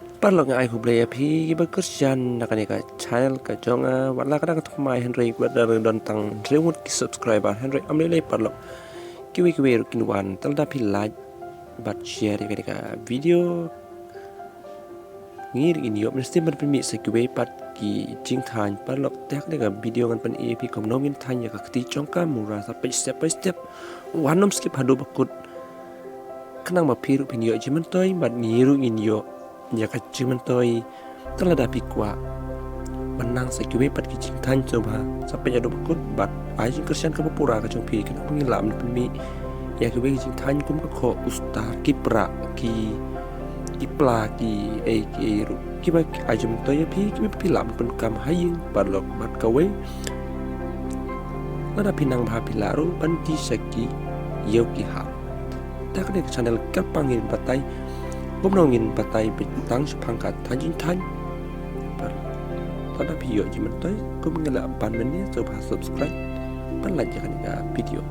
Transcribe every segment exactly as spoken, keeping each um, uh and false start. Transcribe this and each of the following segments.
Paralok, nga ai khublei ïa phi kiba kyrshan na kane ka channel ka jong nga. Wat la ka dang thymmai hynrei wat la don tang hynriew ngut ki subscriber, hynrei ym lei lei paralok, kiwei kiwei ruh kin wan, te lada phi like bad share ïa kane ka video, ngi ruh ngin ïoh mynsiem ban pynmih sa kiwei pat ki jingthaiñ paralok. Te ha kane ka video ngan pyni ïa phi kumno ngin thaiñ ïa ka kti jong ka mura, sa peit step by step, wat nym skip haduh ba kut, khnang ba phi ruh phin ïoh jingmyntoi bad ngi ruh ngin ïoh ïa ka jingmyntoi. Te lada phi kwah ban nang sa kiwei pat ki jingthaiñ, sngewbha sa peit haduh ba kut bad ai jingkyrshan kaba pura ka jong phi, khnang ba ngin lah ban pynmih ïa kiwei ki jingthaiñ kum ka khoh, u star, ki prah, ki, ki pla, kiei kiei ruh kiba ai jingmyntoi ïa phi, kiba phi lah ban pyndonkam ha ïing paralok. Bad kawei, lada phi nang bha phi lah ruh ban die sa ki ïew ki hap. Te ha kane ka channel kyrpang ngin batai kumno ngin batai beit tang shaphang ka thaiñ jingthaiñ. Bad lada phi ïoh jingmyntoi kum ngi lah ban mynne, sngewbha subscribe bad like ïa kane ka video.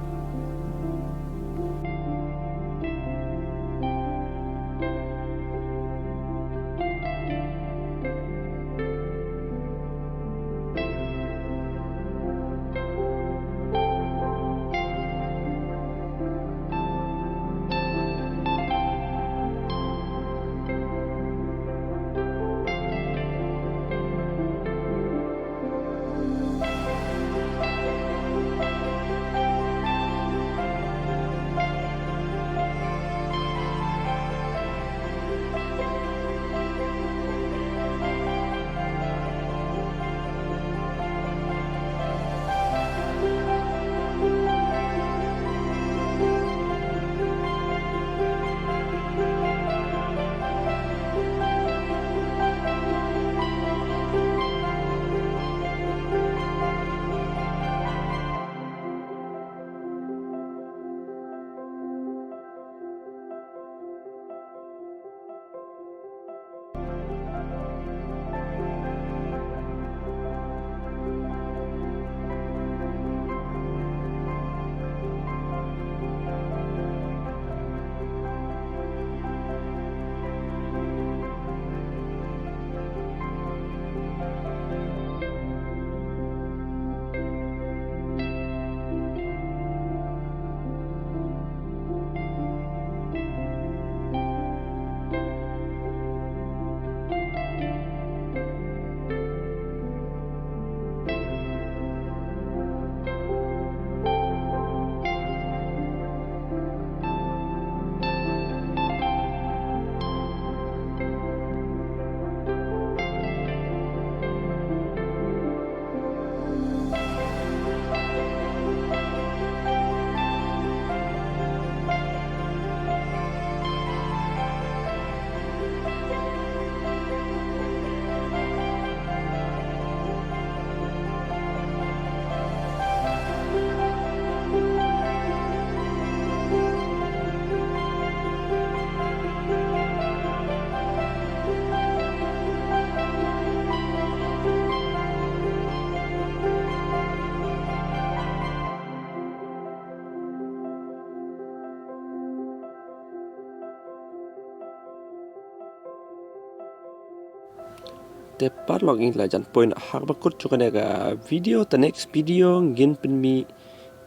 Te paralok, ngi la jan poi noh ha kaba kut jong kane ka video. Te next video ngin pynmih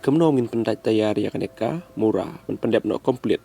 kumno ngin pyndait tayar ïa kane ka mura ban pyndep noh complete.